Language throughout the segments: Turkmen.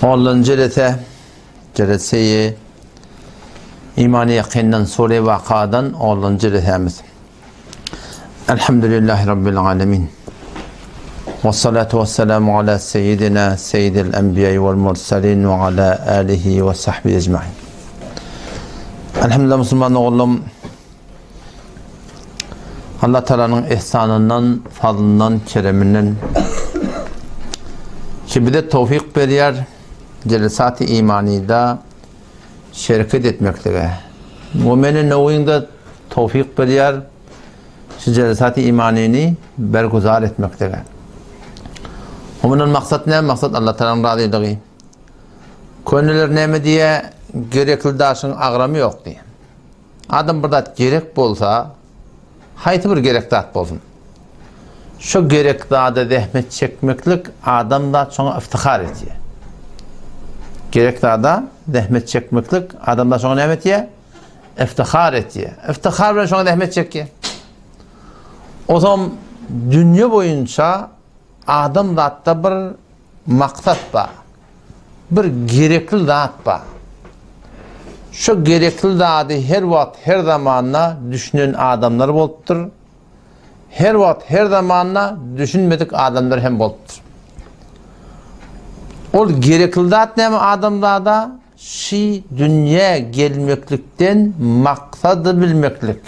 Ondan jelese, jeleseyi imany ýakyndan sure Wakadan ondan jelesämiz. Elhamdülillahi Rabbil alemin. Ve salatu ve selamu ala seyyidina seyyidil enbiya vel mursalin ve ala alihi ve sahbihi ecmain. Elhamdülillah Müslüman oğlum Allah Teala'nın ihsanından, fazlından, kereminden ki bize tevfik berýär jelesat-y imanida şereket etmeklige. We meni nowinda tevfik berýär şu jelesat-y imanini berguzar etmeklige. We mundan maksat näme? Maksat Allah Teala'nın razylygy. Köneler näme diýýär? Gerekli daşyň agramy ýok diýýär. Adam bir zat gerek bolsa, haýsy bir gerek zat bolsun, şo gerek zada zähmet çekmeklik adamzat şoňa yftihar etýär. Gerek zada zähmet çekmeklik adamzat şoňa näme etýär? Yftihar etýär. Yftihar bilen şoňa zähmet çekýär. Ozam dünýe boýunça adamzatda bir maksat bar. Bir gerekli zat bar. Şo gerekli zady her wagt, her zamanda düşünen adamlar bolupdyr. Her wagt, her zamanda düşünmedik adamlar hem bolupdyr. Ol gerekli zat näme adamzada? Şi dünýä gelmeklikden maksady bilmeklik.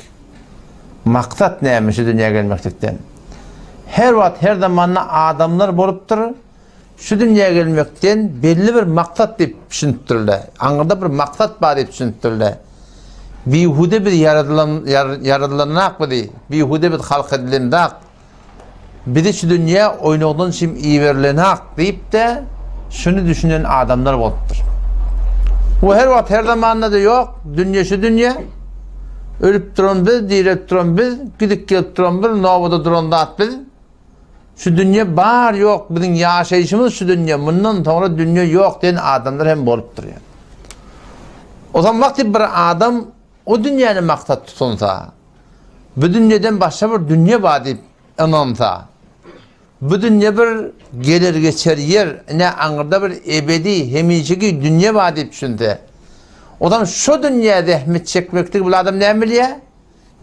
Maksat näme şu dünýä gelmeklikden? Her wagt, her zamanda adamlar bolupdyr. Şu dünýä gelmekden belli bir maksat diýip düşünipdirler. Aňyrda bir maksat bar diýip düşünipdirler. Bihude biz ýaradylan ýaradylanrak bizi, bihude biz halk edilenrak. Bizi şu dünýä oýnagdan şim iberilenak diýip-de şuny düşünen adamlar bolupdyr. Bu her wagt her zamanda-da ýok, dünýe şu dünýe. Ölüp duran biz, direlip duran biz, gidip gelip duran biz, nobada duran zat biz. Şu dünýe bar ýok biziň ýaşaýşymyz şu dünýe mundan soňra dünýe ýok diýen adamlar hem bolupdyr ýa. O zaman wagty bir adam o dünýäni maksat tutunsa, bu dünýeden başga bir dünýe bar diýip ynansa, bu dünýe bir geler geçer ýer, ine aňyrda bir ebedi, hemişeki dünýe bar diýip düşünse, o zaman şo dünýä zähmet çekmekligi bu adam näme bilýär?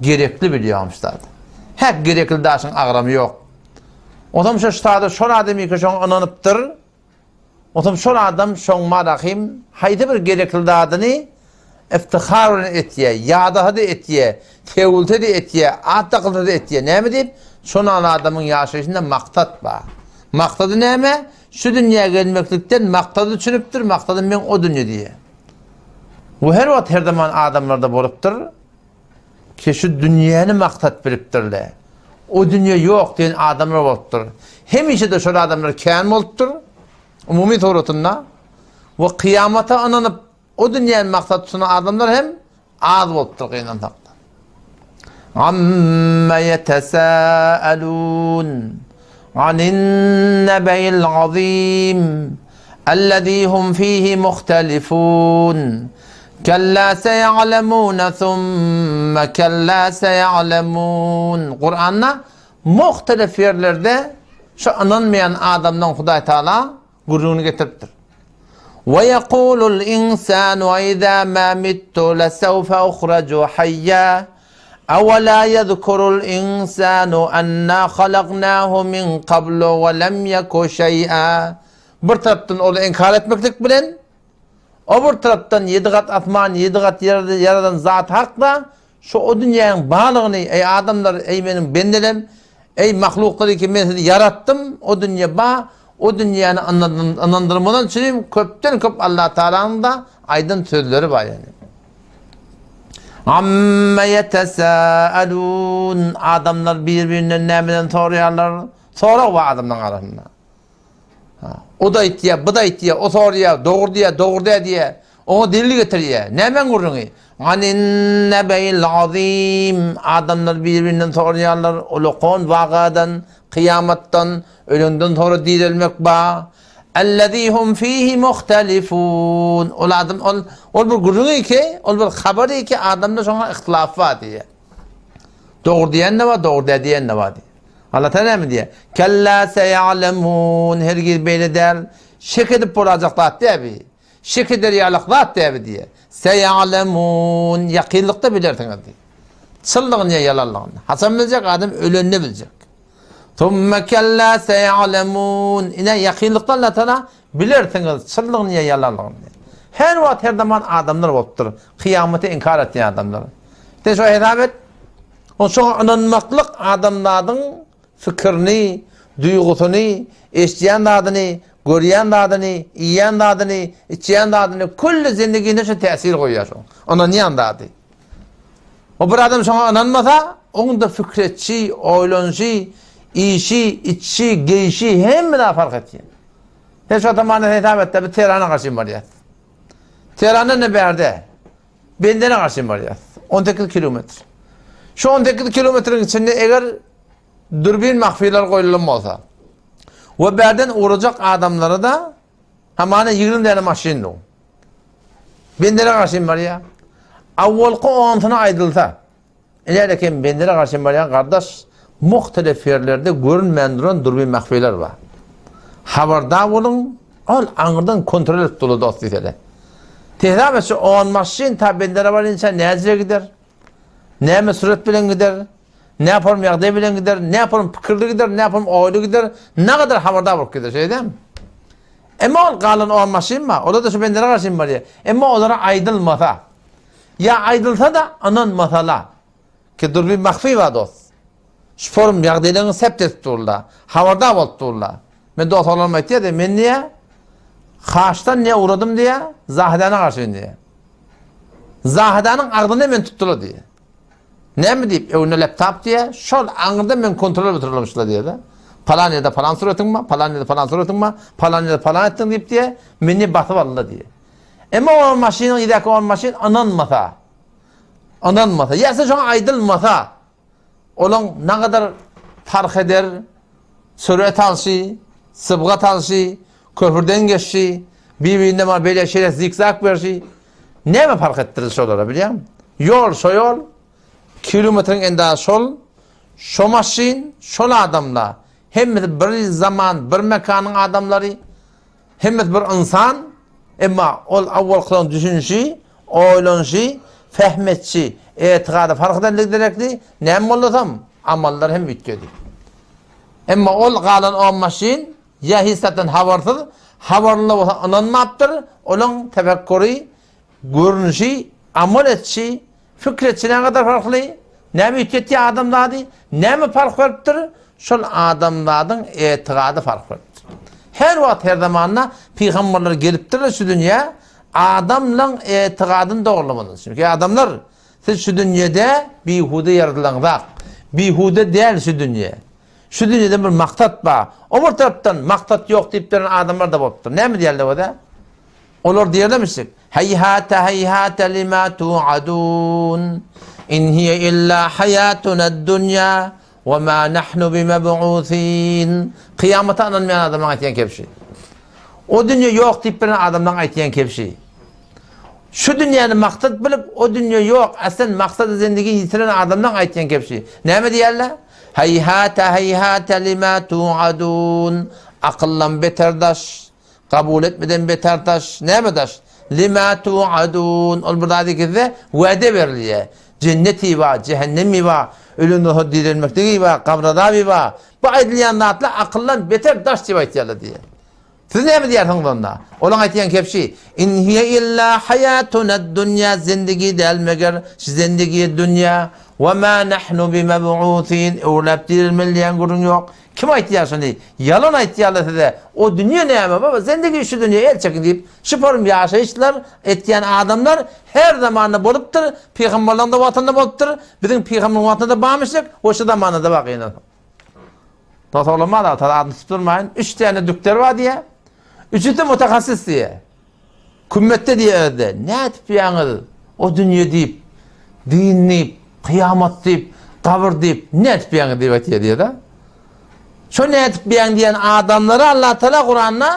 Gerekli bilýärmiş zat. Hä gerekli daşyň agramy ýok. Onsoň şo ştada şol adam ýeke şoňa ynanypdyr. Onsoň şol adam şoň marahym haýsy bir gerekli zadyny iftihar bilen etýär, ýadasa-da etýär, sewilse-de etýär, at dakylsa-da etýär. Näme diýip? Şonal adamyň ýaşaýşynda maksat bar. Maksady näme? Şu dünýä gelmeklikden maksady düşünipdir, maksadym meň o dünýe diýýär. Bu her wagt her zaman adamlarda bolupdyr. Ki şu dünýäni maksat bilipdirler. O dünýe ýok diýen adamlar bolupdyr. Hemişe-de şol adamlar kän bolupdyr. Umumy suratynda we kyýamata ynanyp o dünýäni maksat tutunan adamlar hem az bolupdyr gynansak-da. Amma ýetesâelûn anin-nebe'il azîm ellezî hum fîhî muhtelifûn kellâ seýa'lemûne summe kellâ seýa'lemûn Kuranda muhtelif ýerlerde şu ynanmaýan adamdan Hudaý Taala gürrüňini getiripdir. Ve yekulul insanu iza ma mittu lesawfa uhraju hayya awala yezkurul insanu anna halaknahu min qablu ve lem yeku şey'a Bir tarapdan ol inkar etmeklik bilen, o bir tarapdan ýedi gat asman, ýedi gat ýer ýaradan zat hakda Şu o dünýäniň barlygyny, eý adamlar, eý meniň bendelem, eý mahluklar ki men sizi ýaratdym, o dünýe bar, o dünýäni ynandyrmadan çürim köpden köp Allah Tagalanyň da aýdan sözleri bar ýani. Amma ýetesâelûn adamlar bir-birinden nämeden soraýarlar? Sorag bar adamlaryň arasynda. O-da aýtýar, bu-da aýtýar, o soraýar, dogry diýýär, dogry däl diýýär. Oňa delil getirýär. Nämäň gürrüňi? Anin-nebe'il azim. Adamlar bir-birinden soraýarlar, ulakan wakadan, kyýamatdan, ölenden soňra direlmek bar. Ellezî hum fîhî muhtelifûn. Ol adam, ol, ol bir gürrüň ki, ol bir habar ki, adamda şoňa ihtilaf bar diýýär. Dogry diýen-de bar, dogry däl diýen-de bar diýýär. Allah Teala näme diýýär? Kella seýalemun, hergiz beýle däl. Şek edip bolajak zat däl bi. Şek eder ýalyk zat däl bi diýýär. Seýalemun, ýakynlykda bilersiňiz diýýär. Çynlygyny ýa ýalanlygyny. Haçan biljek? Adam ölende biljek. Summe kella seýalemun. Ine ýakynlykda Allah Taala bilersiňiz çynlygyny ýa ýalanlygyny. Her wagt her zaman adamlar bolupdyr. Kyýamaty inkar etýän adamlar. Sen şo hesap et. O şoňa ynanmaklyk adamzadyň Pikirini, duýgusyny, eşidýän zadyny, görýän zadyny, iýýän zadyny, içýän zadyny, külli zindigine şu täsir goýýar şoň. Ynanýan zady. O bir adam şoňa ynanmasa, oň-da pikir etşi, oýlanyşy, iýşi, içşi, geýşi hemme zat fark etýär. Sen şu atamany hesap et-de, biz Tehrana garşy barýas. Tehrandan da bärde. Bendene garşy barýas. 18 kilometr. Şu 18 kilometriň içinde eger dürbin mahfiler goýulan bolsa we bärden ugrajak adamlara da hamana 20 däne maşyn dur. Bendene garşy barýar. Awwalky onsyna aýdylsa, Ileriki bendere garşy barýan gardaş muhtelif ýerlerde görünmän duran dürbin mahfiler bar. Habardar boluň, ol aňyrdan kontrol edip durlar dost diýseler. Tehran şu on maşyn ta bendere barynça näjire gider? Näme surat bilen gider? Ne form ýagdaý bilen gider? Ne form pikirli gider? Ne form oýly gider? Ne kadar habardar bolup gider, şeýle dälmi? Emma ol galan on maşyn bar, olar da şu bendere garşy barýar. Emma olara aýdylmasa, Ýa aýdylsa-da ynanmasala. Ki durby mahfi bar dost. Şu forum ýagdaýlaryňy sept edip durla. Habardar bolup durla. Men dost oglanym aýtýardy, men diýä Haşdan diýä ugradym diýä, Zahidana garşy diýä. Zahidanyň agzyny men tutdyla diýä. Näme diýip, öňünde laptop diýä, şol aňyrda men kontrol oturylmyşla diýä-de. Palan ýerde palan suratyň bar, palan ýerde palan suratyň bar, palan ýerde palan etdiň diýip diýä, meni basyp aldylar diýä. Emma o maşynyň idäki o maşyn ynanmasa, ynanmasa, ýa-da şoňa aýdylmasa, olaň nagadar parh eder, süret alşy, sybgat alşy, köpürden geçşi, bir-birine ma beýle şeýle zikzak berşi, näme parh etdirir şolara bilýäňmi? Ýol şo ýol, kilometriň endazy şol, şo maşyn, şol adamla, hemmesi bir zaman, bir mekanyň adamlary, Hemmesi bir ynsan, emma ol awwalkylaryň düşünişi, oýlanyşy, fehm etşi, etikady fark edenligi derekli, näme bollasam, amallary hem üýtgedi. Emma ol galan on maşyn ýa hiç zatdan habarsyz, habarly bolsa ynanmapdyr, olaň tefekkury, görnüşi, amal etşi, Pikir etşi nägadar farkly? Näme üýtgetýär adamzady? Näme parh beripdir? Şol adamzadyň etigady parh beripdir. Her wagt, her zamanda pygamberler gelipdirler şu dünýä, adamlaň etigadyny dogrulamaly. Çünki adamlar, siz şu dünýede bihuda ýaradylaňzak. Bihuda däl şu dünýe. Şu dünýede bir maksat bar. O bir tarapdan maksat ýok diýip beren adamlar-da bolupdyr. Näme diýerler o-da? Olar diýerlermişik, Heýhâte heýhâte limâ tu'adûn, in hiýe illâ haýâtuned-dunýâ we mâ nahnu bimeb'ûsîn. Kyýamata ynanmaýan adamlaryň aýtýan kebşi. O dünýe ýok diýip bilen adamlaryň aýtýan kebşi. Şu dünýäni maksat bilip, o dünýe ýok, aslen maksady zindigi ýitiren adamlaryň aýtýan kebşi. Näme diýerler? Heýhâte heýhâte limâ tu'adûn. Akyldan beter daş. Kabul etmeden beter daş. Näme daş? Lima tuadun. Ol bir zat ikisi wade berilýär. Jenneti bar, jehennemi bar, ölenden soň direlmekligi bar, gabr azaby bar. Bu aýdylýan zatlar akyldan beter daş diýip aýtýarlar diýýär. Siz näme diýýärsiňiz onda? Olaň aýtýan kepşi, In hiýe illa haýatunad-dunýa zindigi däl meger şu zindigi dünýä. We ma nahnu bimeb'usin. Öwrüläp dirilmeli diýen gürrüň ýok. Kim aýtýar şuny? Ýalan aýtýarlar size. O dünýe näme baba? Zendigi şu dünýe el çekiň diýip, şu form ýaşaýyşlar etýän adamlar her zamanda bolupdyr, pygamberleriň-de wagtynda bolupdyr, biziň pygamberiň wagtynda-da barmyşdyk we şu zamanda-da bar gynansak. Dos oglan bar, adyny tutup durmaýyn. Üç däne dükder bar diýýär. Üçüsi mutahassis diýýär. Kümmetde diýýär özde, nädip ýaňyz o dünýe diýip, din diýip, kyýamat diýip, gabyr diýip, nädip ýaňyz diýip aýtýar diýýär-de. Şo nädip ýaň diýen adamlara Allah Taala Kuranda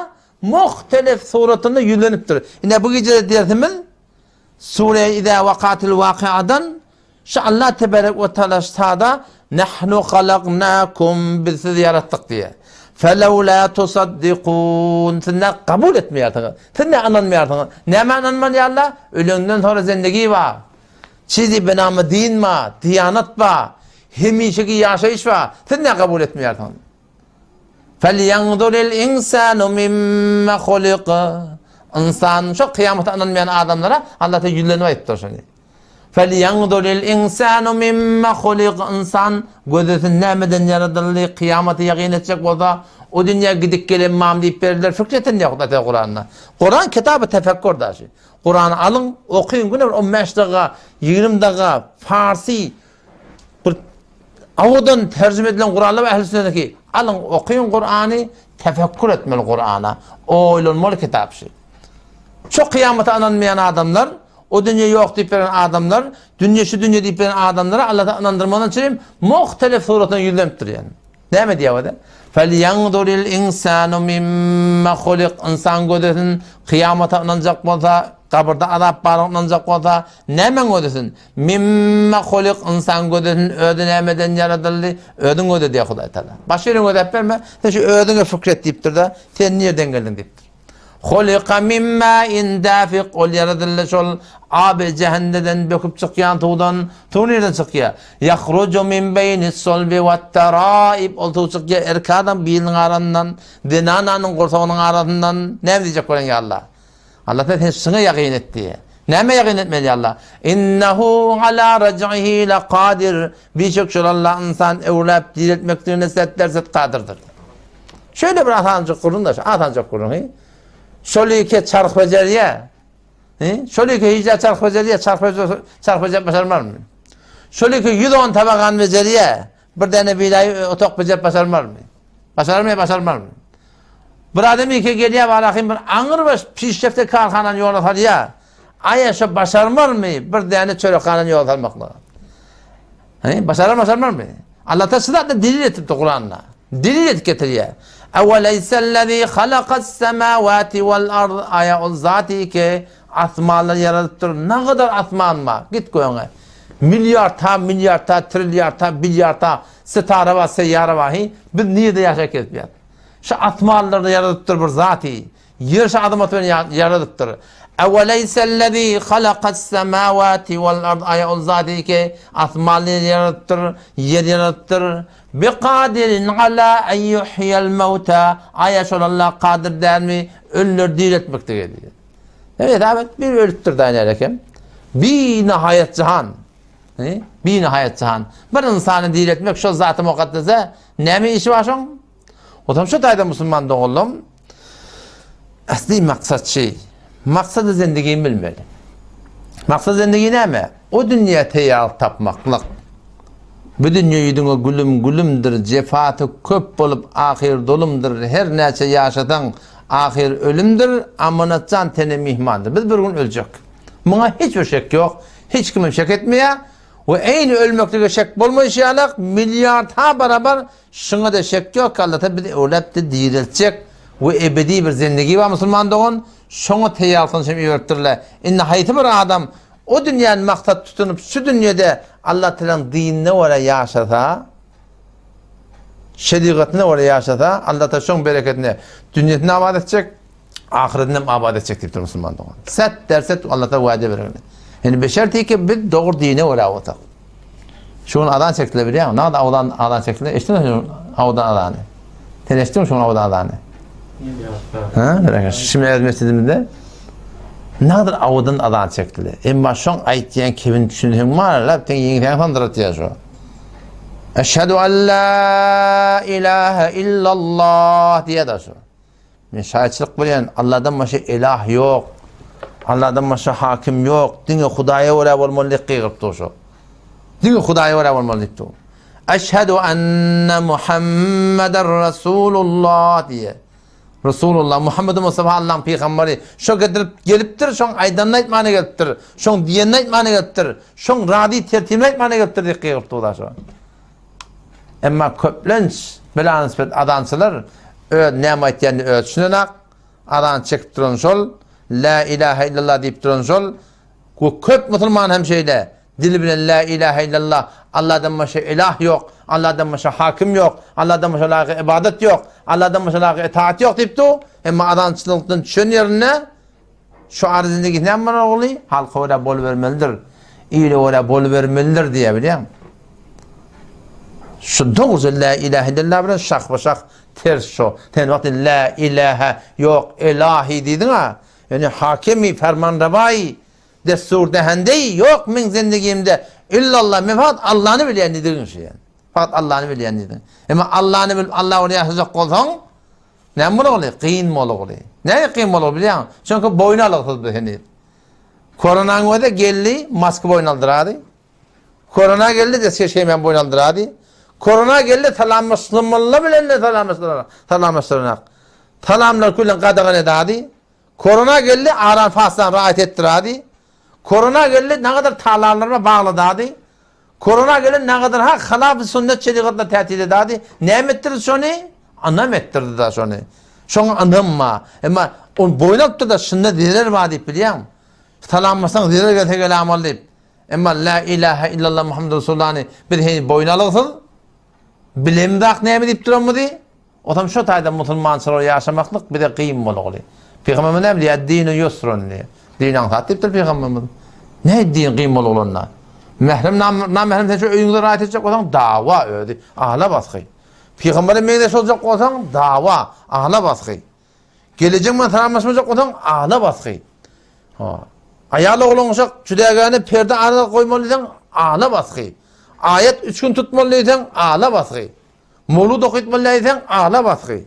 muhtelif suratynda ýüzlenipdir. Ine bu gije dersimiz Sure Iza Wakatil Wakiadan Şu Allah tebarek we taala sada Nahnu halaknakum biz sizi ýaratdyk diýýär. Felewlâ tusaddikûn, siz nä kabul etmeýärsiňiz? Siz nä ynanmaýarsyňyz? Nämä ynanmaly ýa-la? Ölenden soňra zendegi bar. Çizi benamy din bar, diýanat bar, hemişeki ýaşaýyş bar. Siz nä kabul etmeýärsiňiz? Felýanzuril insanu mimma hulik. Ynsan şo kyýamata ynanmaýan adamlara Allah Teala ýüzlenip aýdypdyr şony. Felýanzuril insanu mimma hulik. Ynsan gözlesin nämeden ýaradyldy, kyýamaty ýakyn etjek bolsa, o dünýä gidip gelen mam diýip berdiler. Fikr eten ýok Hudaý Teala Kuranda. Kuran kitaby tefekkur daşy. Kurany alyň, okyň güne bir 15 daga, 20 daga farsi Bir owadan terjime edilen Kuranlar bar ähli sünnetdeki. Alyň, okyň Kurany, tefekkür etmeli Kurana. Oýlanmaly kitap şu. Şu kyýamata ynanmaýan adamlar, o dünýe ýok diýip beren adamlar, dünýe şu dünýe diýip beren adamlara Allah ynandyrmadan üçin muhtelif suratdan ýüzlenip durýar. Näme diýýär o-da? Felýanzuril insanu mimma hulik. Ynsan gözesin, kyýamata ynanjak bolsa, gabyrda azap baryna ynanjak bolsa, nämäň gözesin? Mimma hulik. Ynsan gözesin, özi nämeden ýaradyldy? Özüň göze diýýär Hudaý Tagala. Başga ýeriň gözäp berme, sen şu özüňe pikir et diýipdir-de, sen nireden geldiň diýipdir. Hulika min ma'in dafik, ol ýaradyldy şol aby jähendeden böküp çykýan suwdan. Suw nireden çykýar? Ýahruju min beýnis sulbi wat-taraib, ol suw çykýar erkek adam biliniň arasyndan, zenananyň gursagynyň arasyndan. Näme diýjek bolýaň ýa Allah? Allah sen şuňa ýakyn et diýýär. Näme ýakyn etmeli ýa Allah? Innehu ala raj'ihi laqadir. Bişek şol Allah ynsan öwläp direltmekligine set derset kadyrdyr. Şöyle bir asanjyk gürrüň da, asanjyk gürrüň. He? Şol iki çarh bejerýär. He? Şol iki hijä çarh bejerýär, çarh bejerip, çarh bejerip başarmarmy? Şol iki 110 tabagan bejerýär. Bir däne bilaý otak bejerip başarmarmy? Başararmy, başarmarmy? Bir adam iki gelýär, barahym bir aňyr baş pişrefte karhanany ýola salýar. Aýa şo başarmarmy bir däne çörekhanany ýola salmaklygy? He, başarar başarmarmy? Allah ta şu zatda delil etipdi Kuranda. Delil edip getirýär. Awalaysallazî halakas-semawati wal-ard aýa ol zat ki asmanlary ýaradypdyr. Nagadar asman bar. Git göňe. Milliard ta, milliard ta, trilliard ta, billiard ta sitara bar, seýýara bar. He, biz nirde ýaşap gezip Şu asmanlarda ýaradypdyr bir zaty. Ýer şu azamaty bilen ýaradypdyr. Awalaysallazî halakas-semawati wal-ard aýa ol zat ki asmanlary ýaradypdyr, ýer ýaradypdyr. Biqadirin ala en yuhyal mauta aýa şol Allah kadyr dälmi ölüleri diriltmeklige diýýär. Evet, evet bir ölüpdir da nälekem. Bi nihaýet jahan. Bi nihaýet jahan. Bir ynsany diriltmek şol zaty mukaddese näme işi bar şoň? Otam şu taýda musulman doganlarym asly maksat şi. Maksady zendigini bilmeli. Maksat zendigi näme? O dünýä teýýarlyk tapmaklyk. Bu dünýe ýüzüňe gülüm gülümdir, jefasy köp bolup ahyr zulumdyr, her näçe ýaşasaň ahyr ölümdir, amanat jan tene myhmandyr. Biz bir gün öljek. Muňa hiç bir şek ýok. Hiç kimem şek etmeýär. We eýni ölmeklige şek bolmaýşy ýalak milliarda barabar Şuňa-da şek ýok ki, Allatagala bizi öwläpdi, direltjek we ebedi bir zendigi bar musulman dogan, şoňa teýýarlyk üçin iberipdirler. Indi haýsy bir adam o dünýäni maksat tutunyp şu dünýede Allatagalaň dinine görä ýaşasa, şerigatyna görä ýaşasa, Allatagala şoň bereketine dünýesini abat etjek, Ahyretini hem abat etjek diýipdir musulman dogan. Set derset Allatagala wade bergen. Indi beşerti ki biz dogry dine görä bolsak. Şu gün azan çekdiler bilýäňmi? Nada awdan azan çekdiler? Eşitdiňmi awdan azany? Sen eşitdiňmi şu gün awdan azany? Ha, bereket. Şimdi öz mescidimizde nadyr awdan azan çekdiler. Emma şoň aýtýan kebin düşünseň bar, lap sen ýeňsäň sandyratýar şo. Eşhedü en la ilahe illallah diýýär şo. Men şaýatçylyk berýän, Alladan başga ilah ýok. Alladan başga hakim ýok. Diňe Hudaýa görä bolmaly diýip gygyryp dur şo. Diňe Hudaýa görä bolmaly diýip dur. Eşhedü enne Muhammeden Resulullah diýe. Resulullah Muhammed Mustafa Allah'ın pygamberi. Şo getirip gelipdir, şoň aýdanyny aýtmana gelipdir. Şoň diýenini aýtmana gelipdir. Şoň razy tertibini aýtmana gelipdir diýip gygyryp dur şo. Emma köplenç bilanysbet azançylar öz näme aýtýanyny özi düşünenak, azan çekip duran şol, Lä ilahe illallah diýip duran şol we köp musulman hem şeýle. Dili bilen Lä ilähe illallah, Allahdan başga ilah ýok, Allahdan başga hakim ýok, Allahdan başga laýyk ybadat ýok, Allahdan başga laýyk itaat ýok diýip dur. Emma azançylykdan düşen ýerinde şu ar zindegisi näme bolar ogly? Halka görä bolubermelidir. Ile görä bolubermelidir diýýär bilýäňmi? Şu dogruja Lä ilähe illallah bilen şahba-şah ters şo. Sen wagty Lä ilähe ýok ilahi diýdiň-a. Ýöne hakimi fermanrewaýy Dessur dähendeý ýok meň zendigimde illallah men fakat Allany bilýän diýdigiň şu ýa. Fakat Allany bilýän diýdiň. Emma Allany bilip Alla bilen ýaşajak bolsaň näme bolagly? Kyn bolagly. Näme kyn bolagly bilýäňmi? Çünki boýun alygsyz biz heniz. Koronaň özi geldi, maska boýun aldyrady. Korona geldi de şeşeýmän boýun aldyrady. Korona geldi salamlaşdyrmalylar bilen de salamlaşdyranak. Salamlaşdyranak. Salamlar bilen gadagan edadi. Korona geldi aran faslany raýat etdiradi. Korona geldi nagadar talanlaryma bagladady. Korona geldi nagadar ha halafy sünnet şerigatlar tätil edadi. Näme etdirdi şony? Ynam etdirdi da şony. Şoňa ynanma. Emma ol boýun alypdyr da şunda zerer bar diýip bilýäňmi? Salamlaşsaň zerer gelse gelamaly diýip. Emma la ilahe illallah Muhammed Resulullahny biz heniz boýun alygsyz. Bilemzak näme diýip duranmyzy? Otam şo taýda musulmançylyga ýaşamaklyk bize gyn bolguly. Pygamberimiz näme diýýär? Dinu ýusrun diýýär. Din aňsat diýipdir pygamberimiz. Näme din gyn bolgulanda? Mährem namährem sen şu öýüňde rahat etjek bolsaň dawa özi ala basgy. Pygambere meňzeş boljak bolsaň dawa ala basgy. Gelejek bilen salamlaşmajak bolsaň ala basgy. Ha. Aýal oglan uşak jüdägäni perde aralyk goýmaly diýseň ala basgy. Aýat 3 gün tutmaly diýseň ala basgy. Mowlud okytmaly diýseň ala basgy.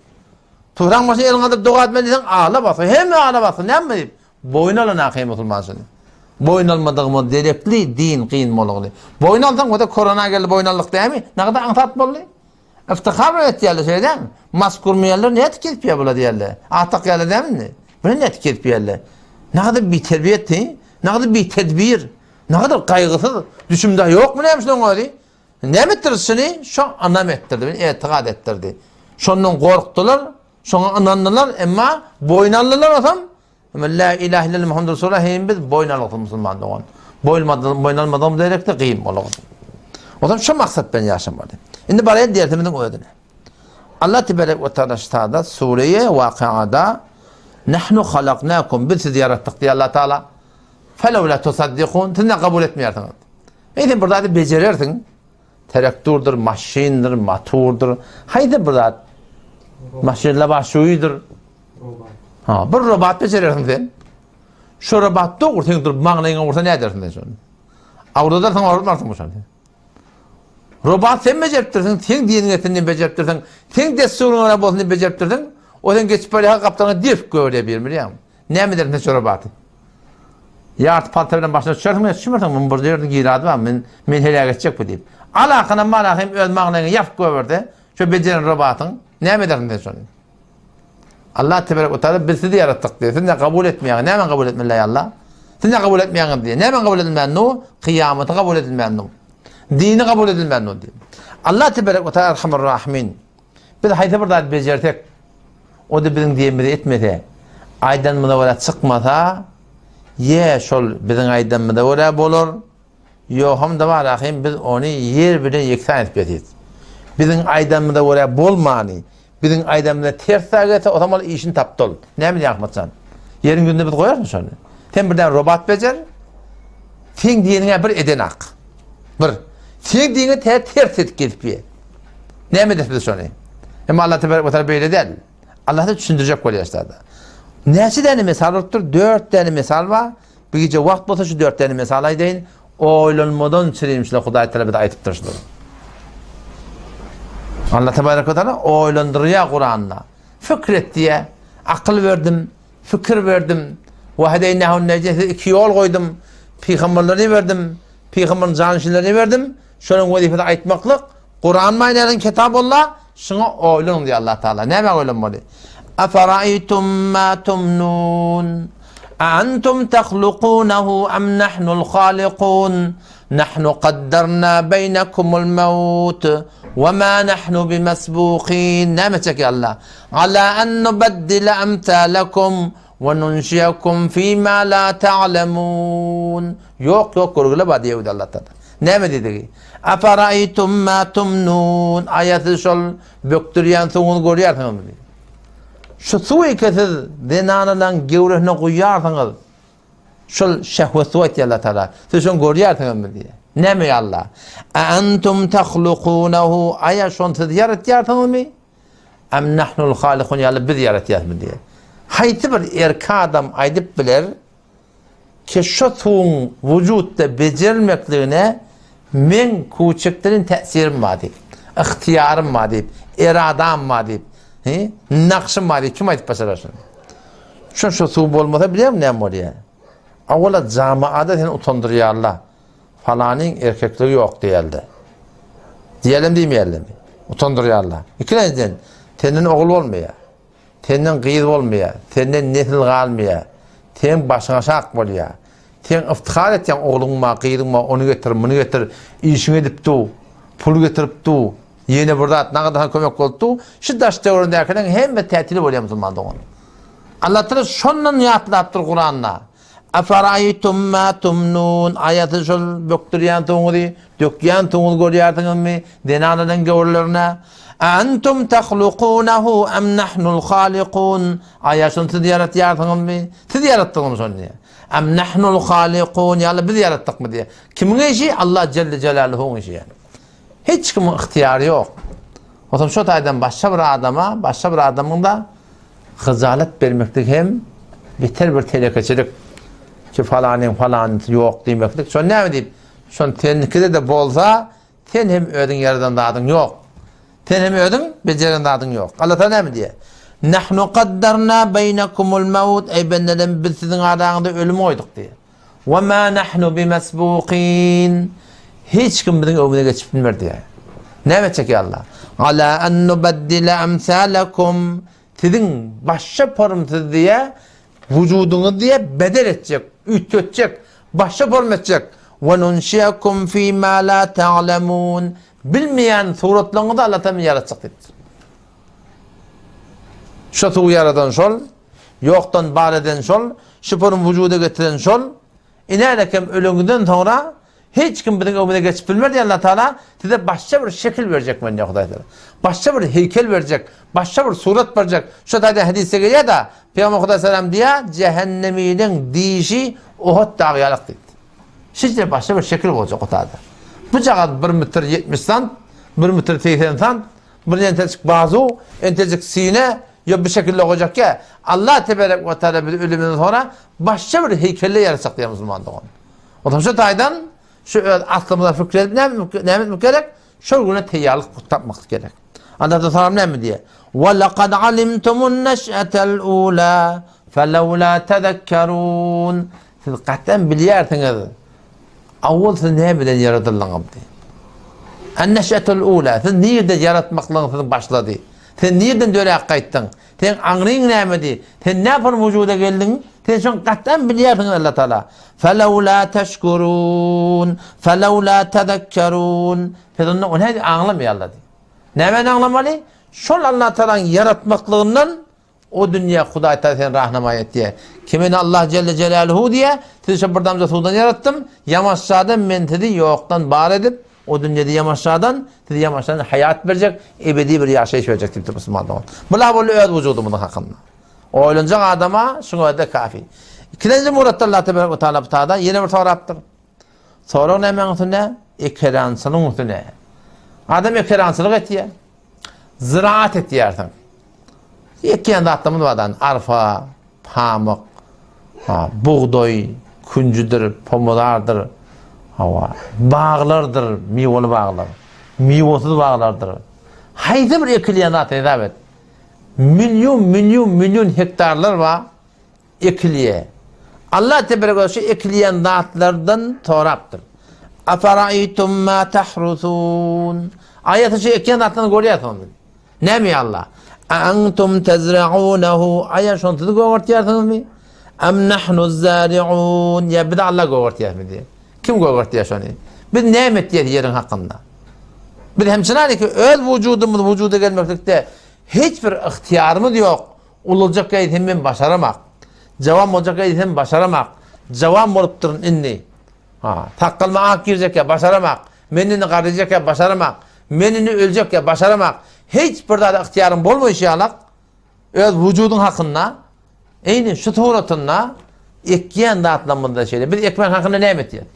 Turan başyna elin galdyryp doga etmeli diýseň ala basgy. Hemme ala basgy. Näme diýip? Boýun alan ahy musulman şuny. Boýun almadygymyz derekli din kyn bolugly. Boýun alsaň o-da korona geldi boýun aldyk dämi? Nagada aňsat boldy. Iftihar bilen etýärler şeýle dämi? Mask gurmaýanlar nädip gezip ýör bular diýerler. At dakýarlar dämi indi? Bular nädip gezip ýörler? Nagada biterbiýet, nagada bitedbir, nagada gaýgysyz, düşümde ýokmy näme şunuň özi? Näme etdirdi şuny? Şo ynam etdirdi, bir etikat etdirdi. Şondan gorkdular, şoňa ynandylar, emma boýun aldylar osam. Emma la ilahe illallah Muhammed Resulullah hem biz boýun aldyk musulman dogan. Boýun boýun almadygymyz gerekdi, gyýym bolar. Osam şu maksat bilen ýaşamaly. Indi baraýyn dersimiziň özüne. Allah tebarek we taala ştada sureýe Wakyada Nahnu halaknakum biz sizi ýaratdyk diýýär Allah Taala. Felewla tusaddikun siz ne kabul etmeýärsiňiz. Eý sen bir zady bejerersiň. Traktordyr, maşyndyr, motordyr. Haýsy bir zat? Maşynla başuýdyr. Ha, bir robot bejerersiň sen. Şu robot dogry sen durup maňlaýyňa ursa nädersiň sen şony? Awradarsyň, awratmarsyň şony. Robot sen bejeripdirsiň, sen diýeniň etsin diýip bejeripdirsiň, sen dessuryňa görä bolsun diýip bejeripdirsiň. O sen geçip barýarka gapdalyňa depip goýberýär bir bilýäňmi? Näme edersiň sen şu roboty? Ýarty palta bilen başyna düşersiň, ýa düşmersiň, muň bir ýerde girady bar, men men heläk etjek bu diýip. Alakynam malakym öz maňlaýyňa ýapyp goýberde, şo bejeren robotyň, näme edersiň sen şony? Allah tebarek we taala biz sizi ýaratdyk diýýär. Siz ne kabul etmeýäňiz? Näme kabul etmeli ýa Allah? Siz ne kabul etmeýäňiz diýýär. Näme kabul edilmän nu? Kyýamaty kabul edilmän nu. Dini kabul edilmän nu diýýär. Allah tebarek we taala Erhamur Rahimin. Biz haýsy bir zat bejersek, o-da biziň diýenimizi etmese, aýdanymyza görä çykmasa, ýe şol biziň aýdanymyza görä bolar, ýoham-da bar ahym biz ony ýer bilen ýeksan edip ýatyrys. Biziň aýdanymyza görä bolmany, biziň aýdanymyza ters zat gelse, o zaman ol işini tapdy ol. Näme diýýäň Ahmet jan? Ýeriň ýüzünde biz goýarysmy şony? Sen birden robot bejer, seň diýeniňe bir edenak. Bir. Seň diýeniňe tä ters edip gelip ýe. Näme edesi biz şony? Emma Allah tebarek we taala beýle däl. Allah da düşündirjek bolýar şada. Näçe däne mesal bolupdyr? 4 däne mesal bar. Bir gije wagt bolsa şu 4 däne mesal aýdaýyn. Oýlanmadan çirim şular Hudaý taala bize aýdypdyr şular. Allah tebarek we taala oýlandyrýar Kuranda. Fikr et diýe. Akyl berdim, fikir berdim. Ve hedeynahun necdin iki ýol goýdum. Pygamberleri berdim. Pygamberiň janyşinlerini berdim. Şonuň wezipesi aýtmaklyk, Kuran maýnäniň kitabulla, şuňa oýlanyň diýýär Allah Taala. Nämä oýlanmaly? Afaraýtum ma tumnun? Antum tahlukunahu am nahnul halikun? Nahnu kaddarna beýnekumul maut we ma nahnu bimasbukin. Näme etjek ýa Allah? Ala an nubaddila amsalakum. We nunşiakum fima la ta'lemun. Ýok, ýok görgüle bar diýewdi Allah Taala. Näme diýdigi? Afaraýtum ma tumnun. Aýa siz şol bökdürýän suwuňyzy görýärsiňizmi diýdi. Şu suwy ki siz zenanalaryň gewresine guýýarsyňyz. Şol şehwet suwy aýtýar Allah Taala. Siz şony görýärsiňizmi diýýär. Näme ýa Allah? A antum tahlukunahu. Aýa şony siz ýaratýarsyňyzmy? Am nahnul halikun ýaly biz ýaratýasmy diýýär. Haýsy bir erkek adam aýdyp biler ki şu suwuň wujutda bejerilmekligine meň kuçekdirin täsirim bar diýip, ygtyýarym bar diýip, eradam bar diýip, he, nakşym bar diýip kim aýdyp başarar şuny? Şu şu suw bolmasa bilýärmi näme bolýar? Awala jamaada seni utandyrýarlar. Falanyň erkekligi ýok diýelde. Diýelim diýmeýärlermi? Utandyrýarlar. Ikilenjiden, senden ogul bolmaýar. Senden gyz bolmaýar. Senden nesil galmaýar. Seň başyň aşak bolýar. Sen yftihar etýäň ogluň bar, gyzyň bar, ony getir, muny getir, işiňi edip dur, pul getirip dur, ýene bir zat, nagadahan kömek bolup dur. Şu daş-töweregindäkileriň hemme tätili bolýar musulman dogan. Allatagala şondan ýatlapdyr Kuranda. Afaraýtum ma tumnun, Aýa siz şol bökdürýän suwuňyzy, dökýän suwuňyzy görýärsiňizmi, zenanlaryň gäwürlerine? A antum tahlukunahu am nahnul halikun, Aýa şony siz ýaratýarsyňyzmy? Siz ýaratdyňyzmy şony diýýär. Am nahnul halikun, ýa-da biz ýaratdykmy diýýär. Kimiň işi? Allah jelle jelaluhuň işi ýaly. Hiç kimiň ygtyýary ýok. Onsoň şo taýdan başga bir adama, başga bir adamyň-da Hyjalat bermeklik hem beter bir telekeçilik. Ki falanyň falanysy ýok diýmeklik. Şony näme diýip? Şony seniňkide-de bolsa, sen hem özüň ýaradan zadyň ýok. Sen hem özüň bejeren zadyň ýok. Allah Taala näme diýýär? Nahnu kaddarna beýnekumul maut. Eý bendelerim, biz siziň araňyzda ölümi goýduk diýýär. Wa ma nahnu bimasbukin. Hiç kim biziň öňümize geçip bilmer diýýär. Näme etjek ýa Allah? Ala an nubaddila amsalakum. Siziň başga form siz diýýär, wujudyňyzy diýýär, bedel etjek, üýtgetjek, başga form etjek. Wa nunşiakum fi ma la ta'lamun. Bilmeýän suratlaryňyzy Allah taala ýaratjak diýipdir. Şu suwy ýaradan şol, ýokdan bar eden şol, şu formy wujuda getiren şol. Inänekem öleňiňden soňra hiç kim biziň öňümize geçip bilmez diýen Allah Taala size başga bir şekil berjek men diýen Hudaý Taala. Başga bir heýkel berjek, başga bir surat berjek. Şu taýda hadysda gelýär-de, Pygamber Hudaý salam diýýär, jähenneminiň dişi Uhud dagy ýalak diýdi. Şeýle başga bir şekil boljak o taýda. Bu jagaz 1 metr 70 sant, 1 metr 80 sant, Bir entejik bazu, entejik sine, ýa bir şekilde goýjak ýa. Allah teberek we taala bizi ölümden soňra başga bir heýkelde ýaratjak diýýär musulman dogan. Onsoň şu taýdan şu öz aslymyza fikir edip näme näme etmek gerek? Şol güne taýýarlyk tapmak gerek. Allah taala näme diýýär? Wa laqad alimtumun neş'atel ula felawla tezekkerun. Siz gatam bilýärsiňiz. Awwal siz nämeden ýaradyldyňyz diýip. An-neş'atul ula, siz nirde ýaratmaklygyň siziň başlady? Sen nirden döräp gaýtdyň? Seň aňryň nämedi? Sen näpol wujuda geldiň? Sen şoň gat'an bilýärsiň Allah Taala. Felawla teşkurun, felawla tezekkerun. Siz onda ony nädip aňlamaýarlar diýip. Nämäni aňlamaly? Şol Allah Taalanyň ýaratmaklygyndan O dünýä Hudaý Taala seni rahnamaý etýär. Ki men Allah Jelle Jelaluhu diýýär, sizi şo bir damja suwdan ýaratdym, ýamaşjadan men sizi ýokdan bar edip, o dünýede ýamaşjadan sizi ýamaşjadan haýat berjek, ebedi bir ýaşaýyş berjek diýipdir musulman dogan. Bular boldy öz wujudymyzyň hakynda. Oýlanjak adama şuň özi-de kafi. Ikilenji muratda Allah tebarek we taala bu taýda ýene bir sorapdyr. Sorag nämäň üstünde? Ekerançylygyň üstüne. Adam ekerançylyk etýär. Ziraat etýärsiň. Ekýän zatlarymyz bar dan, arpa, pamyk, ha, bugdaý, künjüdir, pomidordyr, hawa, baglardyr, miweli baglar, miwesiz baglardyr. Haýsy bir ekilýän zat hesap et. Million, million, million hektarlar bar. Ekilýär. Allah tebarek we şu ekilýän zatlardan sorapdyr. Afaraýtum ma tahrusun. Aýa siz şu ekýän zatlaryny görýärsiňizmi? Näme ýa Allah? A antum tezraunahu. Aýa şony siz gögertýärsiňizmi? Am nahnu zariun. Ýa biz Allah gögertýärmi diýär. Kim gögertýär şony? Biz näme etýäris ýeriň hakynda? Biz hem çynarky öz wujudymyz wujuda gelmeklikde hiç bir ygtyýarymyz ýok. Ululjak ýaý sen men başaramak. Jawan boljak diýsem başaramak. Jawan bolupdyryn indi. Ha, sakgalyma ak girjek ýa başaramak. Men indi garryjak ýa başaramak. Men indi öljek ýa başaramak. Hiç bir zada ygtyýaryň bolmaýşy ýalak, öz wujudyň hakynda, eýni şu suratynda ekýän zatlarymyzda şeýle. Biz ekmek hakynda näme etýäs?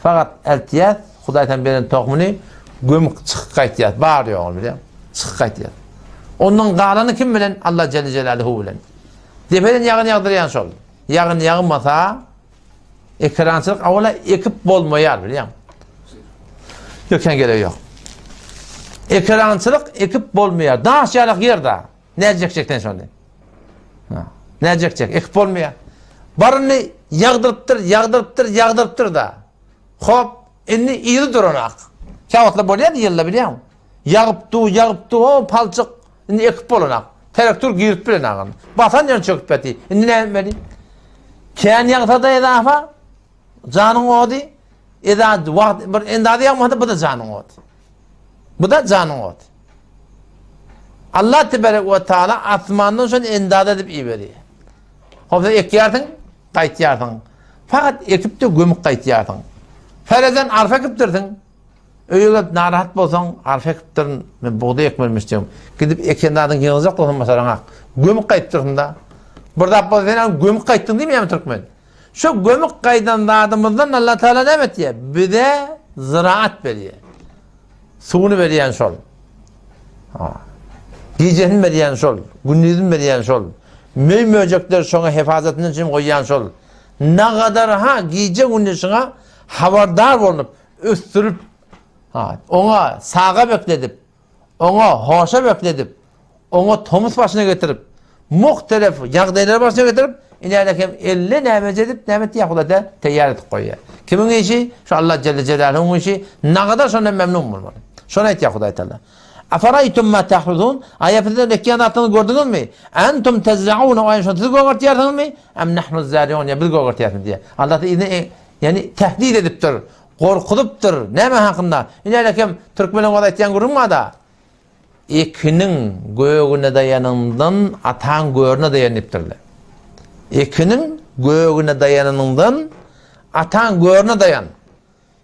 Fakat eltýäs, Hudaýdan beren tohumyny gömüp çykyp gaýtýas. Bar ýoguny bilýän. Çykyp gaýtýas. Ondan galany kim bilen? Allah Celle Celaluhu bilen. Depeden ýagyn ýagdyrýan şol. Ýagyn ýagmasa Ekerançylyk awala ekip bolmaýar bilýäň. Ýok sen gerek ýok. Ekerançylyk ekip bolmaýar. Daş ýalak ýer da. Näjekjek sen şony? Ha. Näjekjek ekip bolmaýar. Baryny ýagdyrypdyr, ýagdyrypdyr, ýagdyrypdyr da. Hop, indi yzy duranak. Käwagtlar bolýar ýylda bilýäň. Ýagyp du, ýagyp du, o palçyk Indi ekip bolanak. Traktor girip bilenak. Basan ýerini çöküp ýaty. Indi näme etmeli? Kän ýagsa-da ezafa, janyň ody, eza wagt bir endazy ýagmasa bu-da janyň ody. Bu-da janyň ody. Allah tebarek we taala asmandan şony endaza edip iberýär. Hop sen ekýärsiň, gaýtýarsyň. Fakat ekip-de gömüp gaýtýarsyň. Ferezen arpa ekipdirsiň. Öýe gelip narahat bolsaň, arpa ekipdirin, men bugdaý ekmelimiş diýen. Gidip eken zadyň ýygnajak bolsaň başaraňak. Gömük gaýypdyrsyň-da. Bir zat bolsa sen hem gömük gaýtdyň diýmeýärmi türkmen? Şo gömük gaýdan zadymyzdan Allah Teala näme etýär? Bize zyraat berýär. Suwuny berýän şol. Ha. Gijesini berýän şol, gündizini berýän şol. Möý-möjekler şoňa hefazatyny üçin goýýan şol. Nagadar ha gije-gündiz şoňa habardar bolup, ösdürip, ha, oňa saga bekledip, oňa hoşa bekledip, oňa tomus başyna getirip, muhtelef ýagdaýlary başyna getirip, inäle hem elle nämeje edip, näme etýär Hudaý teýýar edip goýýar. Kimiň işi? Şu Allah Celle Celaluhuň işi. Nagadar şondan memnun bolmaly. Şony aýtýar Hudaý Teala. Afaraytum ma tahruzun? Aýa sizler ekýän zatlaryňyzy gördüňizmi? Entum tezrauna, aýa şony siz gögertýärsiňizmi? Em nahnu zariun, ýa biz gögertýäris diýýär. Allah yzyna Ýagny tehdit edipdir, gorkuzypdyr. Näme hakynda? Ine hem türkmeniň öz aýtýan gürrüňi bar-da. Ekiniň gögüne daýanyňdan ataň görüne daýan diýipdirler. Ekiniň gögüne daýananyňdan ataň görüne daýan.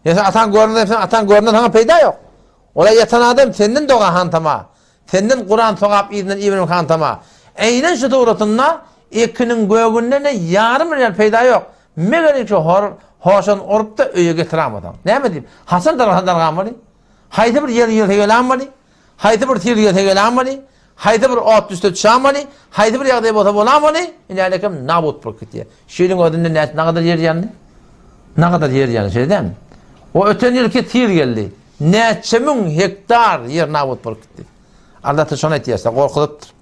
Ýa sen ataň görüne daýansaň, ataň göründen saňa peýda ýok. Ola ýatan adam senden doga hantama. Senden Kuran sogap yzyndan ibermek hantama. Eýnen şu suratynda ekiniň gögünden-de ýarym real peýda ýok. Meger iki hor, hoşan urup-da öýe getiramasaň. Näme diýip? Haçan dargasa dargamaly? Haýsy bir ýel gelse gelämeli? Haýsy bir sil gelse gelämeli? Haýsy bir ot düşse düşämeli? Haýsy bir ýagdaý bolsa bolamaly? Ine nabut bolup gitýär. Şu ýylyň özünde näçe nagadar ýer ýandy? Nagadar ýer ýandy, şeýle dälmi? O öten ýylky sil geldi. Näçe müň hektar ýer nabut bolup gitdi. Allah da şony aýtýar, gorkuzypdyr.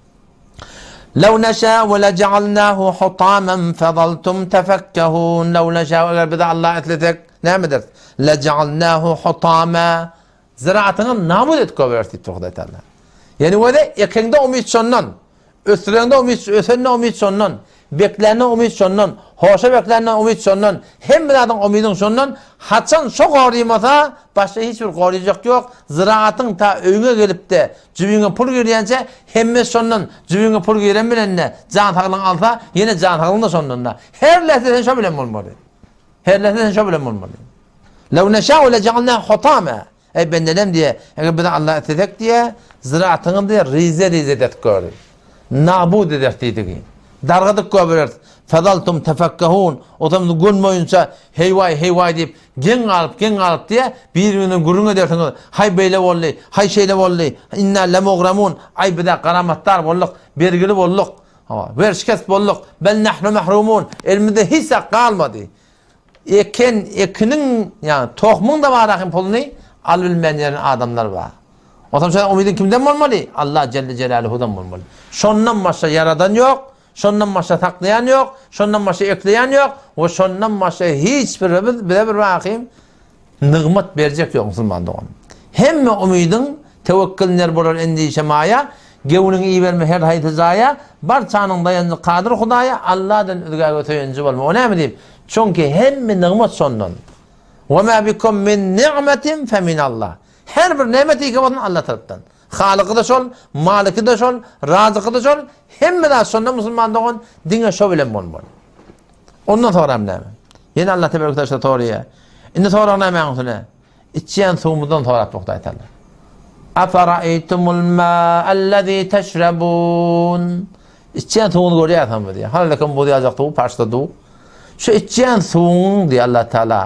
Lew neşâ'u lejealnâhu hutamen fezaltum tefekkehûn. Lew neşâ'u eger biz Allah islesek näme ederis? Lejealnâhu hutama. Ziraatyňy nabut edip goýbereris diýipdir Hudaý Taala. Ýani özi ekeňde umyt şondan. Ösdüreňde umyt, ösende umyt şondan, beklände umyt şondan, hoşa beklände umyt şondan, hemme zadyň umydyň şondan, haçan şo gorymasa, başga hiç bir goryjak ýok, zyraatyň ta öýüňe gelip-de, jübiňe pul girýänçä, hemmesi şondan, jübiňe pul giren bilen-de, jan saglygyň alsa, ýene jan saglygyň-da şondan-da. Her lähze sen şo bilen bolmaly. Her lähze sen şo bilen bolmaly. Lew neşâ'u lejealnâ hutâme. Eý, bendelem diýe, eger biz Alla islesek diýe, zyratyňy diýe, rize-rize ederis göri. Nabud ederis diýdigi. Dargadyp goýbereris. Fezaltum tefekkehun. Otam gün boýunça heý-waý, heý-waý diýip, geň galyp, geň galyp diýe, bir-biriňiz bilen gürrüň edersiňiz. Haý beýle boldy, haý şeýle boldy. Inna lemugramun. Aý biz-ä garamatdar bolduk, bergili bolduk. Hawa, werşikest bolduk. Bel nahnu mahrumun. Elimizde hiç zat galmady. Eken ekiniň ýagny tohumyň da bar ahim puluny alybilmän ýören adamlar bar. Onsoň şoň umydyň kimden bolmaly? Allah Jelle Jelaluhudan bolmaly. Şondan başga ýaradan ýok, şondan başga saklaýan ýok, şondan başga ekleýän ýok we şondan başga hiç bir biz bize bir ahim nygmat berjek ýok musulman dogan. Hemme umydyň Tewekkül ner bolar endişe maýa, Gewniňi iberme her haýsy jaýa, Barçanyň daýanjy Kadyr Hudaýa, Alladan özgäge söýenji bolma. O näme diýip? Çünki hemme nygmat şondan. Ve ma bikum min ni'metin fe min Allah. Her bir nemet ýeke bolsun Allah tarapdan. Halyky-da şol, Maliki-de şol, Razyky-da şol, hemme zat şondan musulman dogan, diňe şo bilen bolmaly. Ondan soram näme? Ýene Allah tebarek taala soraýar. Indi sorag nämäň üstüne? Içýän suwumyzdan sorap Hudaý taala. Afaraýtumul ma'allazi teşrebun. Içýän suwuňyzy görýärsiňizmi diýýär. Halalykum buz ýaljak suw, parsda duw. Şu içýän suwuň diýýär Allah taala.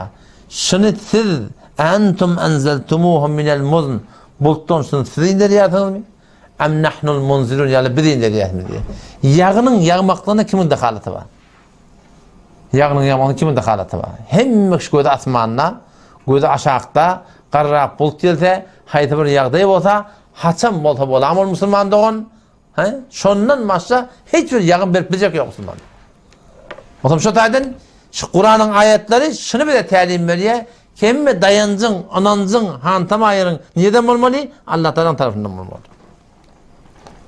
Şuny siz entum enzeltumuhu minel muzn. Bulutdan şuny siz inderýärsiňizmi? Am nahnul munzilun ýaly biz inderýäsmi diýýär. Ýagynyň ýagmaklygyna kimiň dahalaty bar? Ýagynyň ýagmagyna kimiň dahalaty bar? Hemme kişi gözi asmanda, gözi aşakda, garrak bulut gelse, haýsy bir ýagdaý bolsa, haçan bolsa bolam ol musulman dogan, he? Şondan başga hiç bir ýagyn berip biljek ýok musulman. Otam şo taýdan şu Kuranyň aýatlary şuny bize tälim berýär, hemme daýanjyň, ynanjyň, hantama aýryň nireden bolmaly? Allah Tagalaň tarapyndan bolmaly.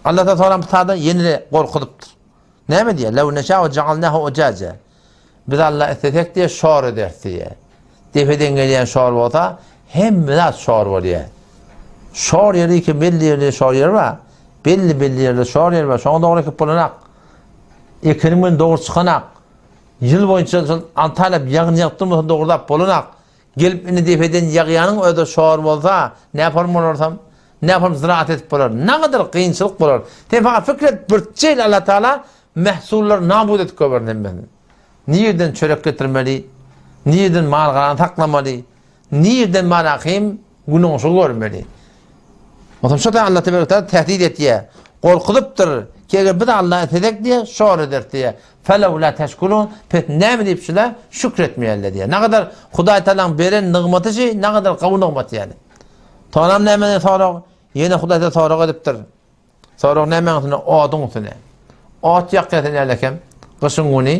Allah Tagala soran bu taýda ýene-de gorkuzypdyr. Näme diýýär? Lew neşâ'u ja'alnâhu ucaca. Biz Allah islesek diýýär, şor ederis diýýär. Depeden gelýän şor bolsa, hemme zat şor bolýar. Şor ýeri ki belli ýerde şor ýeri bar. Belli-belli ýerde şor ýeri bar. Şoňa dogry ekip bolanak. Ekeniň bilen dogry çykanak. Ýyl boýunça şol alty aýlap ýagyn ýagyp durmasa dogry zat bolanak. Gelip indi depeden ýagýanyň özi şor bolsa, näform bolarsam? Näform zyraat edip bolar? Nagadar kynçylyk bolar. Sen fakat pikir et, birçe ýyl Allah Taala mehsullary nabut edip goýberin hemmesini. Nirden çörek getirmeli? Nirden mal-garany saklamaly? Nirden mal-ahim gün-oňşugy görmeli? Onsoň şo Allah tebarek taala tehdit etýär. Gorkuzypdyr. Ki eger biz Allaha islesek diýär, şor ederis diýär. Felewla teşkurun, pes näme diýip şula şükretmeýärler diýär. Nagadar Hudaý Taalaň beren nygmaty şi, nagadar gowy nygmat ýaly. Soňam näme sorag? Ýene Hudaý Taala sorag edipdir. Sorag nämäň üstüne? Oduň üstüne. Ot ýakýar sen äleken. Gyşyň güni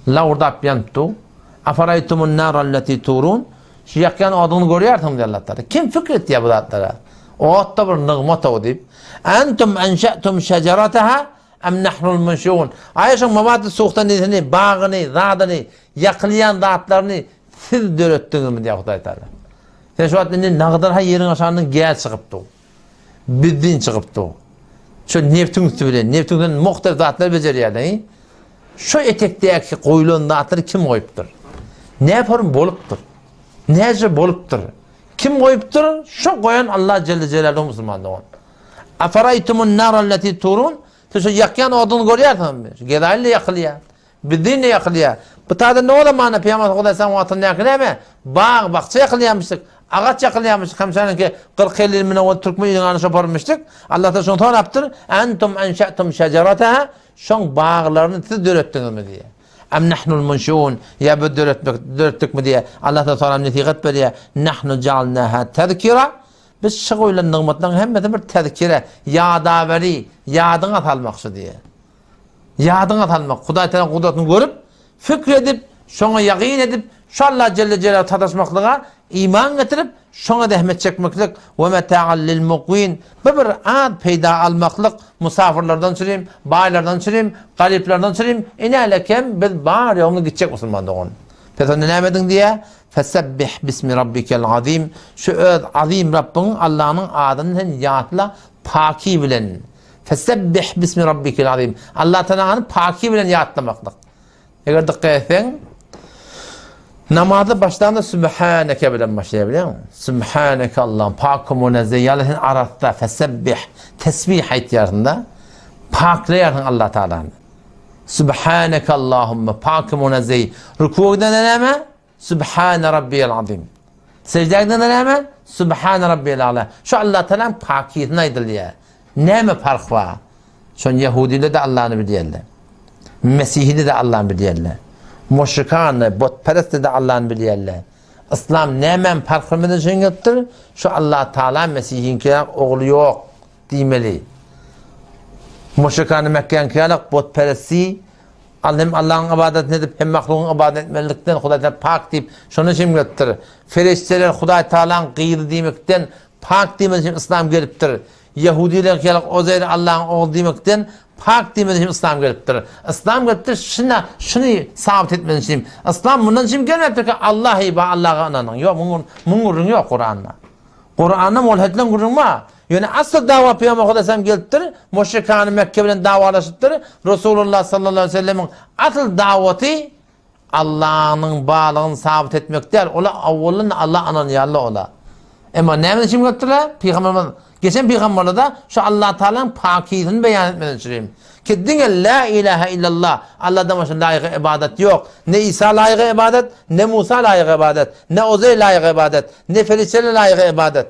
lawurdap ýanyp dur. Afaraýtumun narallati turun. Şu ýakýan oduňy görýärsiňmi diýýär Allah Taala. Kim pikir etýär bu zatlara? Ot-da bir nygmat-ow diýip. Entum enşe'tum şejerataha em nahnul munşiun. Aý şoň mawady suhtanisini, bagyny, zadyny, ýakylýan zatlaryny siz döretdiňizmi diýýär Hudaý Taala. Sen şu wagt indi nagdar-ha ýeriň aşagyndan gäz çykyp dur. Benzin çykyp dur. Şu neftiň üsti bilen, neftiň bilen muhtelif zatlar bejerýärler. Şu etekdäki goýlan zatlary kim goýupdyr? Näform bolupdyr? Näce bolupdyr? Kim goýupdyr? Şu goýan Allah Celle Celaluhu musulman dogan. Afaraýtumun narallati turun? Siz şu ýakýan oduny görýärsiňizmi? Şu gezaýyl ýakylýar. Bizde ýakylýar. Bu taýda ne o zamanda Pygamber Hudaý wagtyndaky näme? Bag, bakça ýakylýarmyşdyk. Agaç ýakylýarmyş. Hemşäniňki 40-50 ýyl mundan ozal türkmen iliň anyşa barmyşdyk. Allah da şony sorapdyr. Entum enşe'tum şejerataha Şoň baglaryny siz döretdiňizmi diýýär. Em nahnul munşiun ýa biz döretmek döretdikmi diýýär. Allah da soram nesihat berýär. Nahnu ja'alnaha tezkira Biz şu goýlan nygmatlaryň hemmesi bir tezkire, ýadaweri, ýadyňa salmakçy diýýär. Ýadyňa salmak, Hudaý Tagalaň gudratyny görüp, pikir edip, şoňa ýagyn edip, şu Allah Jelle Jelaluhu sataşmaklyga iman getirip, şoňa zähmet çekmeklik, we meta'an lil mukwin, bu bir az peýda almaklyk, musafyrlardan çürim, baýlardan çürim, garyplardan çürim, inälekem biz bar-ýogumyz gitjek musulman dogan. Pes onda näme ediň diýýär? Fesebbih bismi rabbikel azim, şu öz azim Rabbyň Allanyň adyny sen ýatla paki bilen. Fesebbih bismi rabbikil azim. Allah Taalany paki bilen ýatlamaklyk. Eger dikkat etseň, namazy başlanda Sübhaneke bilen başlaýar bilýäňmi? Sübhaneke Allahym, pak münezzeh, ýaly sen arassa, fesebbih, tesbih aýtýarsyň da. Paklaýarsyň Allah Taalany. Sübhaneke Allahumma, pak münezzeh. Rükû gidende näme? Sübhane Rabbiyel Azim. Seždä gidende näme? Sübhane Rabbiyel Ala. Şu Allah Taalanyň pakiýetini aýdylýar. Näme parh bar? Şon ýehudiler de Allany bilýärler. Mesihide de Allany bilýärler. Muşrikan da, butperest de Allany bilýärler. Islam nämäň parhy bilen şeň gelipdir? Şu Allah Taala Mesihiňki ogly ýok diýmeli. Muşrikany Mekgäňki ýaly butperesti Al hem Allahyň ybadatyny edip, hem mahlugyň ybadatyny etmelilikden Hudaý Taala pak diýip, şondan üçin gelipdir. Ferişdeler Hudaý Taalaň gyzy diýmekden pak diýmek üçin yslam gelipdir. Ýehudiler ýaly Ozeýr Allahyň ogly diýmekden pak diýmek üçin yslam gelipdir. Yslam gelipdir şuna, şuny sabyt etmek üçin. Yslam mundan üçin gelmepdir ki Allah iba Allaha ynanyň. Ýok, muň muň gürrüňi ýok Kuranda. Kuranda mulhidleň gürrüňi bar. Ýöne asyl dawa Pygamber Hudaý gelipdir, müşrikany Mekke bilen dawalaşypdyr. Resulullah sallallahu aleyhi ve sellemiň asyl dawaty. Allanyň barlygyny sabyt etmek däl, ola awwalynda Alla ynanýarlar ola. Emma näme üçin gelipdirler? Pygamberimiz geçen pygamberlerde şu Allah Taalanyň pakyzyny beýan etmek üçin. Ki diňe la ilaha illallah, Allahdan başga laýyk ybadat ýok. Ne Isa laýyk ybadat, ne Musa laýyk ybadat, ne Uzeýr laýyk ybadat, ne perişdeler laýyk ybadat.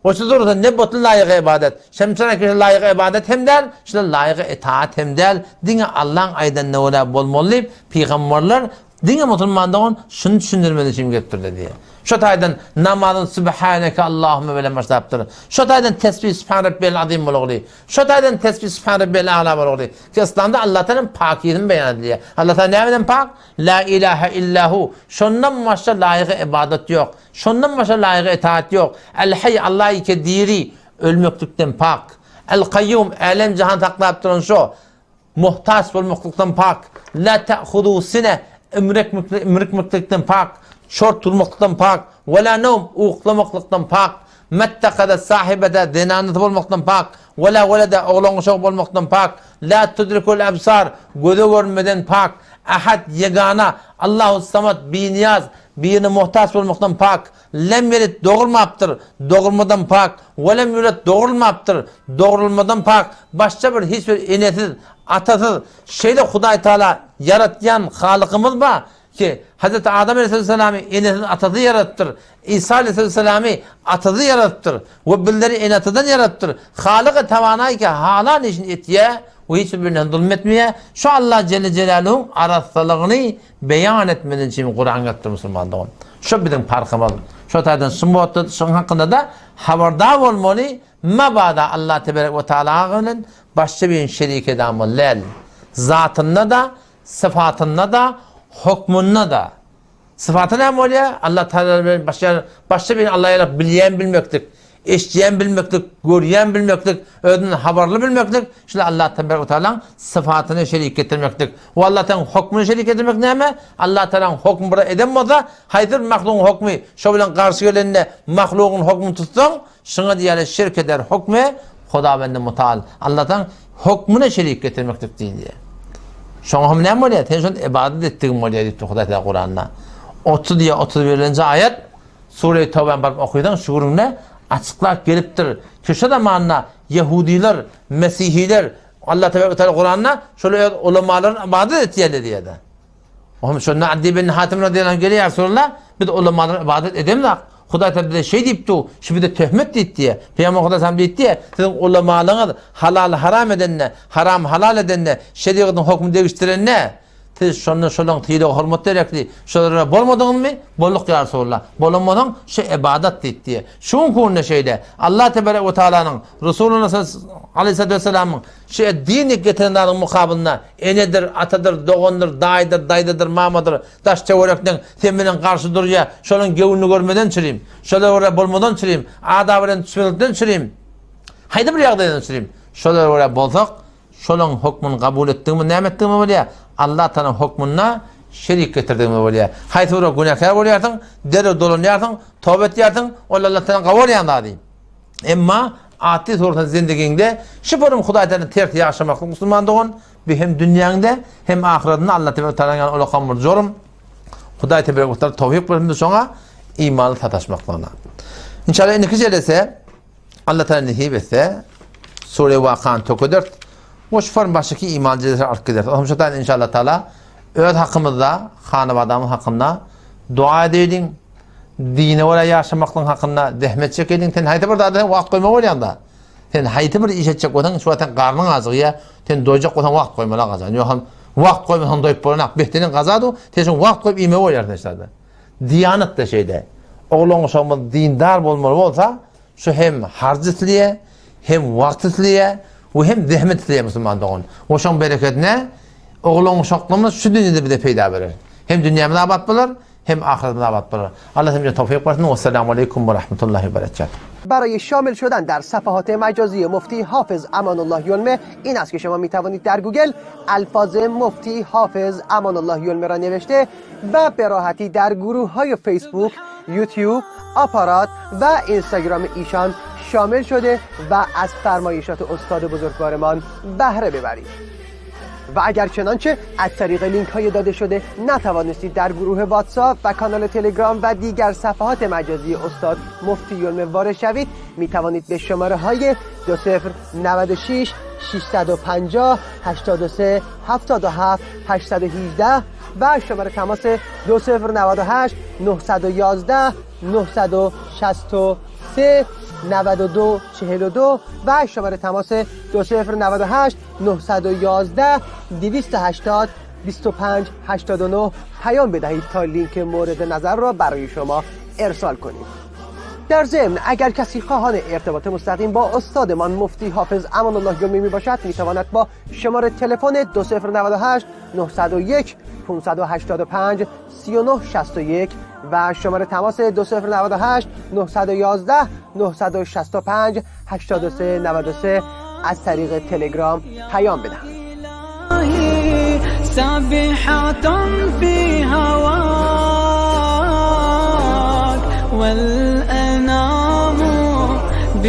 Goşa dursa ne butly laýyk ybadat, şemçyrak kişi laýyk ybadat hem däl, şular laýyk itaat hem däl, diňe Allaň aýdanyna görä bolmaly diýip, pygamberler diňe musulman dogan şuny düşündirmek üçin gelipdirler diýýär. Şo taýdan namazyň Sübhaneke Allahümme bilen başlapdyr. Şo taýdan tesbih Sübhan Rabbiyel Azim bolugly. Şo taýdan tesbih Sübhan Rabbiyel A'la bolugly. Ki yslamda Allah Taala pakyzyny beýan edilýär. Allah Taala nämeden pak? La ilahe illahu. Şondan başga laýyk ybadat ýok. Şondan başga laýyk itaat ýok. El-Haý Allah ýeke diri, ölmeklikden pak. El-Kaýýum älem-jahan saklap duran şo, muhtaç bolmaklykdan pak. La ta'huzuhu sine imrikmeklikden pak, şort turmaklykdan pak. We la nowm uklamaklykdan pak. Mettehazet sahibete zenanasy bolmakdan pak. We la welede oglan-uşagy bolmakdan pak. La tudrikul ebsar göze görünmeden pak. Ahad ýegana, Allahus samat binyýaz, Birine muhtaç bolmakdan pak, Lem ýelit dogulmapdyr, dogulmadan pak, Welem ýulet dogrulmapdyr, dogrulmadan pak, Başga bir hiç bir enesiz, atasyz, şeýle Hudaý Taala ýaratýan Halykymyz bar ki, Hezreti Adam aleýhissalamy enesiz, atasyz ýaradypdyr, Isa aleýhissalamy atasyz ýaradypdyr we bizleri ene-atadan ýaradypdyr. Halyky Tawanaý ki halan işini etýär we hiç bir birine zulum etmeýär. Şu Allah jelle jelaluhuň arassalygyny Beýan etmeden üçin Kuran gelipdir musulman dogan. Şo biziň parhymyz. Şo taýdan şu şoň hakynda-da habardar bolmaly, mabada Allah teberek we taala bilen başga birini şerik edamaly däl. Zatynda-da, syfatynda-da, hukmunda-da. Syfaty näme bolýar? Allah taala bilen başga başga birini Allah ýaly bilýän bilmeklik. Eşidýän bilmeklik, görýän bilmeklik, özünden habarly bilmeklik, şular Allah tebarek we taalaň syfatyna şerik getirmeklik. We Allah taalaň hokmuna şerik getirmek näme? Allah taalaň hokmy bir eden bolsa, haýsy bir mahlugyň hokmy şo bilen garşy gelende mahlugyň hokmuny tutsaň, şuňa diýýärler şirk eder hokmy Hudawendi Mutaal. Allah taalaň hokmuna şerik getirmeklik diýilýär. Şoňa hem näme bolýar? Sen şol ibadet etdigiň bolýar diýipdir Hudaý taala Kuranda. 30 ýa 31-nji aýat Sure-i Tawbany baryp okysaň şu gürrüňde açyklap gelipdir ki şo zamanda ýehudylar, mesihiler Allah tebarek we teala Kuranda şolar öz ulamalaryny ybadat etýärler diýýär. Ohm şonda Adi ibn Hatim radiyallahu anh gelýär Resulullah biz ulamalara ybadat edemzak. Hudaý taala bize şeý diýipdi, şu bize töhmet diýdi diýýär. Pygamber Hudaý taala diýdi diýýär, siziň ulamalaryňyz halal haram edende, haram halal edende, şerigatyň hökmüni degişdirende, Siz şonda şolaň sylag hormat gerekli. Şolara bolmadyňyzmy? Bolduk ýa Resulallah. Bolan bolsaň, şu ybadat diýip diýe. Şu günki günde şeýle. Allah tebarek we taalanyň Resulyna aleyhissalatu vesselamyň şu dini getiren zadyň mukabylynda enedir, atadyr, dogandyr, daýydyr, daýzadyr, mamadyr, daş töwerekden sen bilen garşy durýa, şolaň göwnüni görmeden çürim, şolara görä bolmadan çürim, ada bilen düşmezlikden çürim, haýsy bir ýagdaýdan çürim, şolara görä bolsak, Şolaň hokmuny kabul etdigimiz näme etdigimiz bolýar? Allah Tagalaň hokmuna şerik getirdigimiz bolýar. Haýsy bir günäkär bolýarsyň, derrew dolanýarsyň, toba etýärsiň, ol Allah Tagalaň kabul edýän zady. Emma atly suratda zendigiňde şu bir Hudaý Tagalaň ters ýaşamaklyk musulman dogan, bu hem dünýäňde, hem ahyretinde Allah Tagalaň ýany ulakan bir jorum. Hudaý teberek we taala towfyk bersin şoňa imanly sataşmaklygyna. Inşallah indiki jelese Allah Teala nesip etse, Sure Wakany tökeder. We şu form başyky iman jelesine alyp gider. Oňa şu taýdan inşallah Teala öz hakymyzda, hanabadamyz hakynda dua edeliň. Dine görä ýaşamaklygyň hakynda zähmet çekeliň. Sen haýsy bir zada wagt goýmaly bolýan-da. Sen haýsy bir iş etjek bolsaň, şu wagt sen garnyň ajygýar. Sen doýjak bolsaň wagt goýmaly agajan. Ýogsam wagt goýmasaň doýup bolanak. Behdeniň gazady, sen şu wagt goýup iýmeli bolýarsyň şeýle. Diýanat-da şeýle. Oglan-uşagymyz dindar bolmaly bolsa, Şu hem harç isleýär, hem wagt isleýär we hem zähmet isleýär musulman dogan. We şoň berekedine oglan-uşaklymyz şu dünýede bize peýda berer. Hem dünýämiz abat bolar, hem ahyretimiz abat bolar. Allah hemmämize towfyk bersin. Wessalamu aleýkum we rahmetullahi we berekatuh. برای شامل شدن در صفحات مجازی مفتی حافظ امان الله یلمه این است که شما می توانید در گوگل الفاظ مفتی حافظ امان الله یلمه را نوشته و به راحتی در گروه های فیسبوک، یوتیوب، آپارات و اینستاگرام ایشان شامل شده و از فرمایشات استاد بزرگوارمان بهره ببرید. و اگر چنانچه از طریق لینک های داده شده نتوانستید در گروه واتساپ و کانال تلگرام و دیگر صفحات مجازی استاد مفتی یلمه وارد شوید می توانید به شماره های 2096 650 83 77 818 و شماره تماس 2098 911 963 92 42 و شماره تماس 2098 911 280 25 89 پیام بدهید تا لینک مورد نظر را برای شما ارسال کنیم. در ضمن اگر کسی خواهان ارتباط مستقیم با استادمان مفتی حافظ امان الله یلمه می باشد می تواند با شماره تلفن 2098 901 585 3961 و شماره تماس 2098 911 965 83 93 از طریق تلگرام پیام بدهند. سابحة في هواك والأنام.